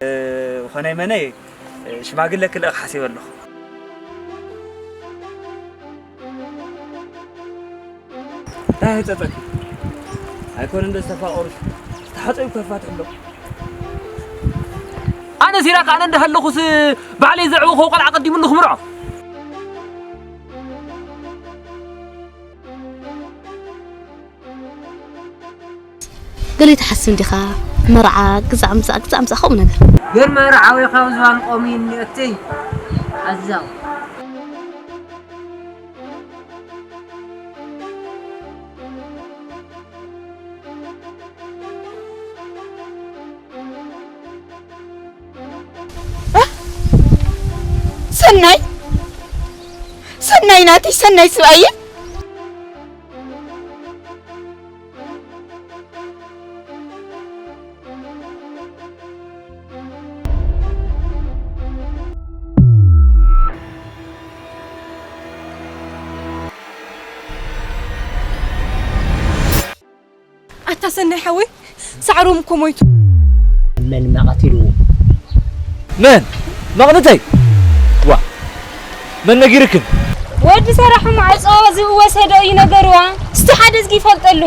እ፣ ኾነ መነ፣ እ፣ ሽማግለ ክልእኽ ሓሲበ ኣለኹ። እንታይ ህጸጸኪ? ኣይኮነ እንደ ዝተፋቐሩስ፣ ዝተሓጸዩ ከፋትሕ ኣሎ። ኣነ ሲራክ፣ ኣነ እንደ ሃለኹስ፣ ባዕለይ ዘዕበኹ ቆልዓ ቀዲሙሉ ክምርዖ። ገለ ትሓስብ እንዲኻ፣ መርዓ፣ ግዛዕ ምጻእ፣ ግዛዕ ምጻእ፣ ከምኡ ነገር። ግን መርዓዊ ካብ ዝባን ቆሙ ይንእትይ። ኣዛው። ሰናይ፣ ሰናይ ናተይ፣ ሰናይ ስብኣየ። ኣታ ሰናይ ሓወይ፣ ሳዕሮም እኮ ሞይቱ። መን መቐትልዎ? መን? መቕንተይ? ዋ፣ መን ነጊርክን? ወዲ ሰራሑ ማዕጾ ዝወሰዶ እዩ ነገርዋ። እስቲ ሓደ እዝጊ ይፈልጠሉ።